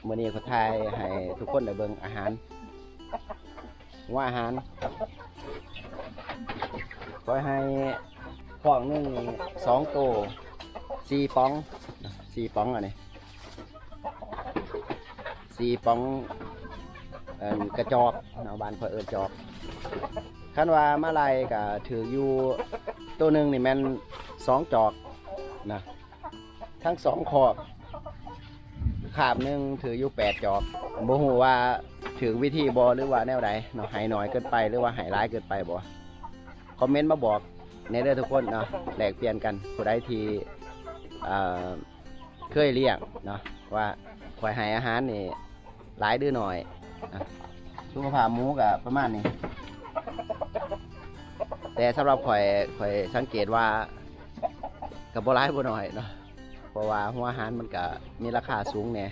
ມື້ນີ້ຂໍຖ່າຍໃຫ້ທຸກຄົນໄດ້ເບິ່ງອາຫານ ຫົວອາຫານ ຂ້ອຍໃຫ້ຄອກໜຶ່ງນີ້ສອງໂຕ ສີ່ປ່ອງ ສີ່ປ່ອງອັນນີ້ ສີ່ປ່ອງ ເອີ້ນກະຈອກເນາະ ບ້ານຂ້ອຍເອີ້ນຈອກ ຄັນວ່າມາໄລ່ກະຖືກຢູ່ ໂຕໜຶ່ງນີ້ແມ່ນສອງຈອກນະ ທັງສອງຄອກ ຄາບໜຶ່ງຖືກຢູ່ແປດຈອກ ບໍ່ຮູ້ວ່າຖືກວິທີບໍ່ ຫຼືວ່າແນວໃດເນາະ ໃຫ້ໜ້ອຍເກີນໄປ ຫຼືວ່າໃຫ້ຫຼາຍເກີນໄປບໍ່ ຄອມເມັນມາບອກແດ່ເດີທຸກຄົນເນາະ ແລກປ່ຽນກັນ ຜູ້ໃດທີ່ ເອີ ເຄີຍລ້ຽງເນາະ ວ່າຂ້ອຍໃຫ້ອາຫານນີ້ຫຼາຍຫຼືໜ້ອຍ ອ່ະ ສຸຂະພາບໝູກະປະມານນີ້ ແຕ່ສຳລັບຂ້ອຍ ຂ້ອຍສັງເກດວ່າກະບໍ່ຫຼາຍບໍ່ໜ້ອຍເນາະ ເພາະວ່າຫົວອາຫານມັນກະມີລາຄາສູງແດ່